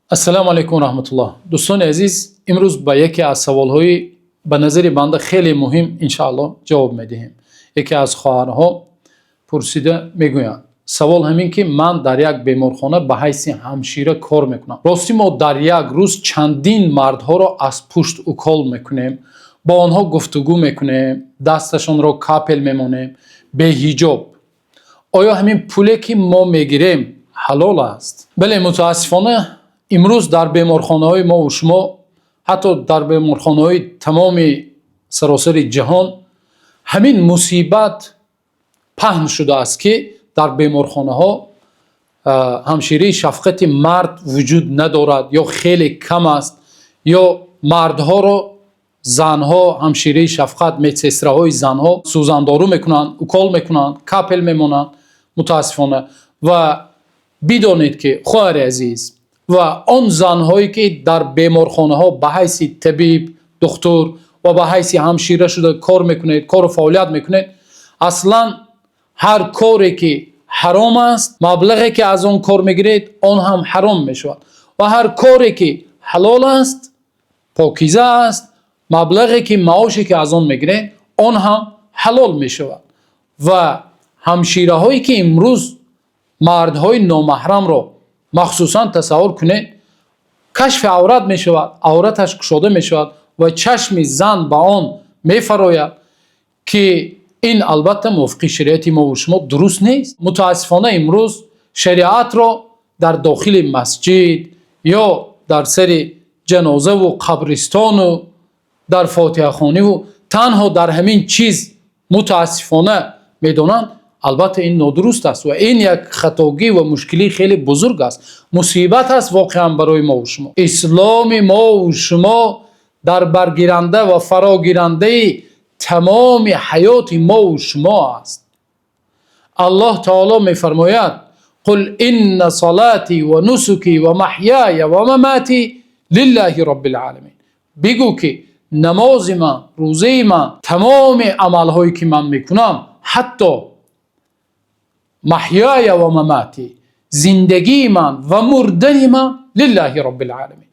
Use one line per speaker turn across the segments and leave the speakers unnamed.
Ассалому алайкум ва раҳматуллоҳ. Дӯстони азиз, имрӯз ба яке аз саволҳои ба назари банда хеле муҳим, иншоаллоҳ, ҷавоб медиҳем. Яке аз хоҳарҳо пурсида мегӯянд: савол ҳамин ки ман дар як беморхона ба ҳайси ҳамшира кор мекунам. Ростӣ, мо дар як рӯз чандин мардҳоро аз пушт укол мекунем, бо онҳо гуфтугӯ мекунем, дасташонро капель мемонем беҳиҷоб. Оё ҳамин пуле ки мо мегирем, ҳалол аст? Бале, мутаассифона, имрӯз дар беморхонаҳои мо ва шумо, ҳатто дар беморхонаҳои тамоми саросари ҷаҳон ҳамин мусибат паҳн шудааст, ки дар беморхонаҳо ҳамшираи шафқати мард вуҷуд надорад ё хеле кам аст, ё мардҳоро занҳо, ҳамшираи шафқат, медсестраҳои занҳо сӯзандору мекунанд, укол мекунанд, капель мемонанд, мутаассифона. Ва бидонед ки, хоҳари азиз ва он занҳое ки дар беморхонаҳо ба ҳайси табиб, духтур ва ба ҳайси ҳамшира шуда кор мекунед, кору фаъолият мекунед, аслан ҳар коре ки ҳаром аст, маблағе ки аз он кор мегиред, он ҳам ҳаром мешавад ва ҳар коре ки ҳалол аст, покиза аст, маблағе ки, маоше ки аз он мегиред, он ҳам ҳалол мешавад. Ва ҳамшираҳое ки имрӯз мардҳои номаҳрамро, махсусан тасаввур кунед, кашфи аврат мешавад, авраташ кушода мешавад ва чашми зан ба он мефарояд, ки ин албатта мувофиқи шариати мо ва шумо дуруст нест. Мутаассифона, имрӯз шариатро дар дохили масҷид ё дар сари ҷанозаву қабристону дар фотиҳахониву танҳо дар ҳамин чиз, мутаассифона, медонанд. Албатта, ин нодуруст аст ва ин як хатогӣ ва мушкилии хеле бузург аст, мусибат аст воқеан барои мо ва шумо. Исломи мо ва шумо дар баргиранда ва фарогирандаи тамоми ҳаёти мо ва шумо аст. Аллоҳ таоло мефармояд: قل إن صلاتي ونسكي ومحياي ومماتي لله رب العالمين. Бигӯ ки намози ман, рӯзаи ман, тамоми амалҳое ки ман мекунам, ҳатто محياي ومماتي, зиндагии ман ва мурдани ман, لله رب العالمين,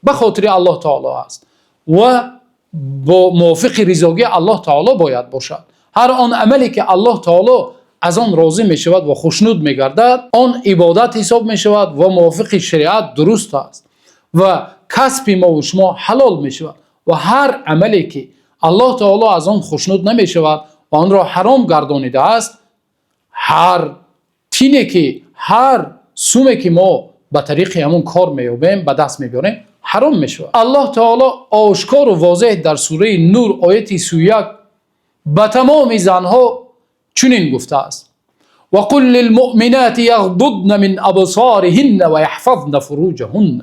ба хотири Аллоҳ таоло аст ва бо мувофиқи ризогии Аллоҳ таоло бояд бошад. Ҳар он амале ки Аллоҳ таоло аз он розӣ мешавад ва хушнуд мегардад, он ибодат ҳисоб мешавад ва мувофиқи шариат дуруст аст ва касби мо ва шумо ҳалол мешавад. Ва ҳар амале ки Аллоҳ таоло аз он хушнуд намешавад ва онро ҳаром гардонидааст, ҳар тине ки, ҳар суме ки мо ба тариқи ҳамон кор меёбем, ба даст мебиёрем, ҳаром мешавад. Аллоҳ таоло ошкору возеҳ дар сураи Нур, ояти 31, ба тамоми занҳо чунин гуфтааст: وقل للمؤمنات يغضضن من أبصارهن ويحفظن فروجهن.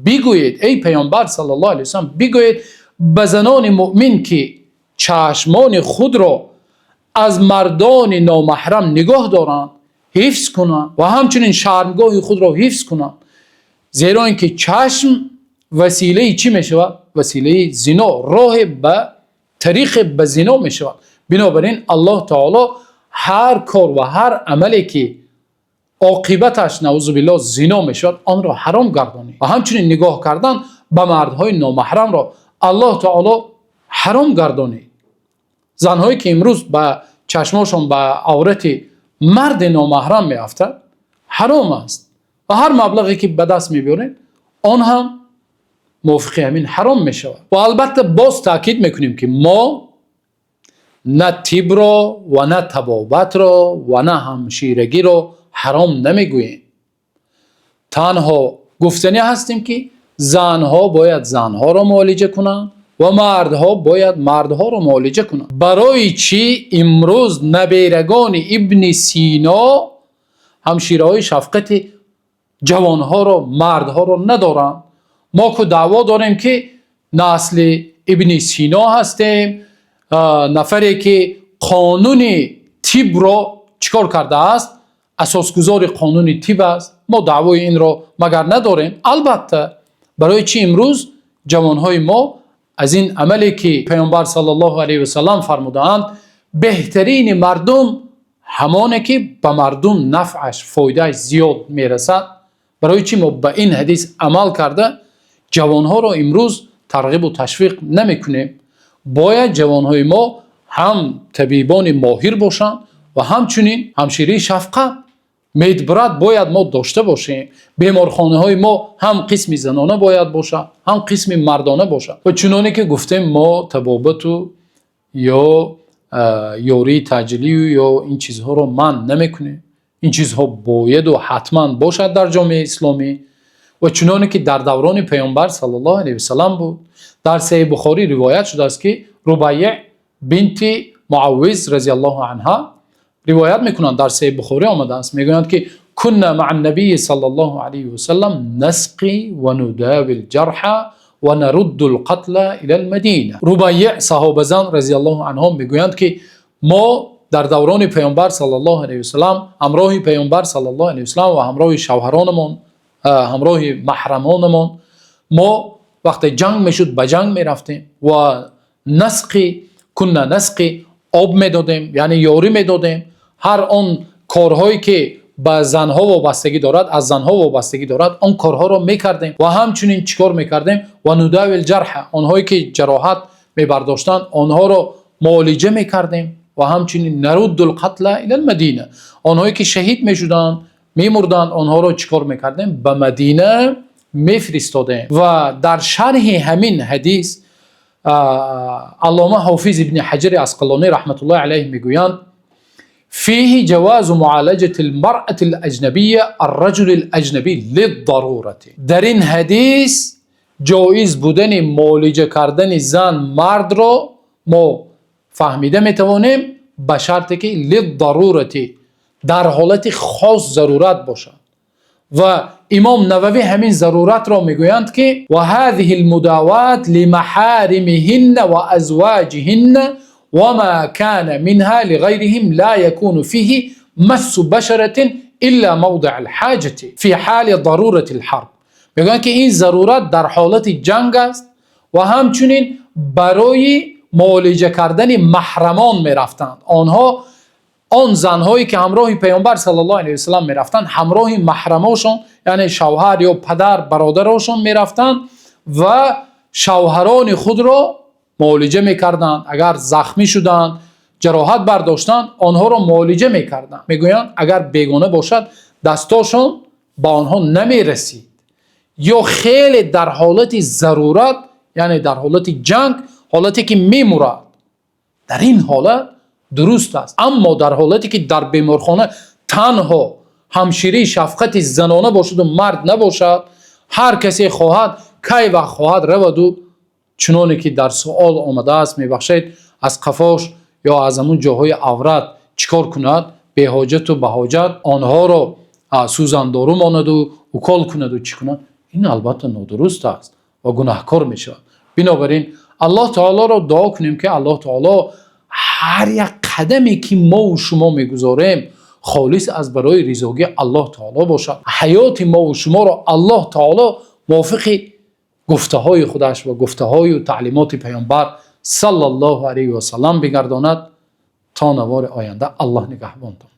Бигӯед, эй паёмбар صلى الله عليه وسلم, бигӯед ба занони муъмин, ки чашмони худро аз мардони номаҳрам нигоҳ доранд, ҳифз кунанд ва ҳамчунин шармгоҳи худро ҳифз кунанд, зеро ин ки чашм василаи чӣ мешавад? Василаи зино, роҳе ба тариқе ба зино мешавад. Бинобар ин Аллоҳ таоло ҳар кор ва ҳар амале ки оқибаташ, نعوذ بالله, зино мешавад, онро ҳаром гардонид ва ҳамчунин нигоҳ кардан ба мардҳои номаҳрамро Аллоҳ таоло ҳаром гардонид. Занҳое ки имрӯз ба чашмошон ба аврати марди номаҳрам меафтад, ҳаром аст ва ҳар маблағе ки ба даст мебиёред, он ҳам мувофиқи ҳамин ҳаром мешавад. Ва албатта, боз таъкид мекунем, ки мо на тибро ва на табобатро ва на ҳамширагиро ҳаром намегӯем. Танҳо гуфтанӣ ҳастем, ки занҳо бояд занҳоро муолиҷа кунанд ва мардҳо бояд мардҳоро муолиҷа кунанд. Барои чӣ имрӯз наберагони Ибни Сино ҳамшираҳои шафқати ҷавонҳоро, мардҳоро надоранд? Мо ку даъво дорем, ки насли Ибни Сино ҳастем, нафаре ки қонуни тибро чӣ кор кардааст, асосгузори қонуни тиб аст. Мо даъвои инро магар надорем? Албатта. Барои чӣ имрӯз ҷавонҳои мо аз ин амале ки паёмбар صلى الله عليه وسلم фармудаанд, беҳтарини мардум ҳамоне ки ба мардум нафъаш, фоидааш зиёд мерасад, Барои чӣ мо ба ин ҳадис амал карда, ҷавонҳоро имрӯз тарғибу ташвиқ намекунем? Бояд ҷавонҳои мо ҳам табибони моҳир бошанд ва ҳамчунин ҳамшираи шафқат, медбрат бояд мо дошта бошем. Беморхонаҳои мо ҳам қисми занона бояд бошад, ҳам қисми мардона бошад. Ва чуноне ки гуфтем, мо табобату ё ёрии таъҷилию ё ин чизҳоро манъ намекунем. Ин чизҳо бояду ҳатман бошад дар ҷомеаи исломӣ. Ва чуноне ки дар даврони Паёмбар саллаллоҳу алайҳи васаллам буд, дар Саҳеҳи Бухорӣ ривоят шудааст, ки Рубайя бинти Муаввиз разияллоҳу анҳо ривоят мекунанд, дар Саҳеҳи Бухорӣ омадааст, мегӯянд ки: كنا مع النبي صلى الله عليه وسلم نسقي ونداوي الجرحى ونرد القتلى إلى المدينة. Рубайя саҳобазан разияллоҳу анҳо мегӯянд, ки мо дар даврони Паёмбар саллаллоҳу алайҳи васаллам ҳамроҳи Паёмбар саллаллоҳу алайҳи васаллам ва ҳамроҳи шавҳаронамон, ҳамроҳи маҳрамонамон, мо вақте ҷанг мешуд, ба ҷанг мерафтем ва نسقي، كنا نسقي, об медодем, яъне ёрӣ медодем. Ҳар он корҳое ки ба занҳо вобастагӣ дорад, аз занҳо вобастагӣ дорад, он корҳоро мекардем. Ва ҳамчунин чӣ кор мекардем? ونداوي الجرحى, онҳое ки ҷароҳат мебардоштанд, онҳоро муолиҷа мекардем. Ва ҳамчунин نرد القتلى إلى المدينة, онҳое ки шаҳид мешуданд, мемурданд, онҳоро чӣ кор мекардем? Ба Мадина мефиристодем. Ва дар шарҳи ҳамин ҳадис Аллома Ҳофиз Ибни Ҳаҷари Асқалонӣ раҳматуллоҳи алайҳ мегӯянд: فيه جواز معالجة المرأة الأجنبية الرجل الأجنبي للضرورة. Дар ин ҳадис ҷоиз будани муолиҷа кардани зан мардро мо фаҳмида метавонем, ба шарте ки للضرورة, дар ҳолати хос зарурат бошад. Ва Имом Нававӣ ҳамин заруратро мегӯянд, ки: وهذه المداواة لمحارمهن وأزواجهن وما كان منها لغيرهم لا يكون فيه مس بشرة إلا موضع الحاجة في حال ضرورة الحرب. Мегӯянд, ки ин зарурат дар ҳолати ҷанг аст ва ҳамчунин барои муолиҷа кардани маҳрамон мерафтанд онҳо. Он занҳое ки ҳамроҳи Паёмбар саллаллоҳу алайҳи васаллам мерафтанд, ҳамроҳи маҳрамошон, яъне шавҳар ё падар, бародарошон мерафтанд ва шавҳарони худро муолиҷа мекарданд. Агар захмӣ шуданд, ҷароҳат бардоштанд, онҳоро муолиҷа мекарданд. Мегӯянд, агар бегона бошад, дастошон ба онҳо намерасид ё хеле дар ҳолати зарурат, яъне дар ҳолати ҷанг, ҳолате ки мемурад, дар ин ҳолат дуруст аст. Аммо дар ҳолате ки дар беморхона танҳо ҳамшираи шафқати занона бошаду мард набошад, ҳар касе хоҳад, кай вақт хоҳад раваду, чуноне ки дар суол омадааст, мебахшед, аз қафош ё аз ҳамун ҷоҳои аврат чӣ кор кунад, беҳоҷату баҳоҷат онҳоро сӯзандору монаду укол кунаду чӣ кунад, ин албатта нодуруст аст ва гунаҳкор мешавад. Бинобар ин Аллоҳ таолоро дуо кунем, ки Аллоҳ таоло ҳар як қадаме ки мову шумо мегузорем, холис аз барои ризогии Аллоҳ таоло бошад. Ҳаёти мову шуморо Аллоҳ таоло мувофиқи гуфтаҳои худаш ва гуфтаҳою таълимоти Паёмбар саллаллоҳу алайҳи васаллам бигардонад. То навори оянда, Аллоҳ нигаҳбонтон.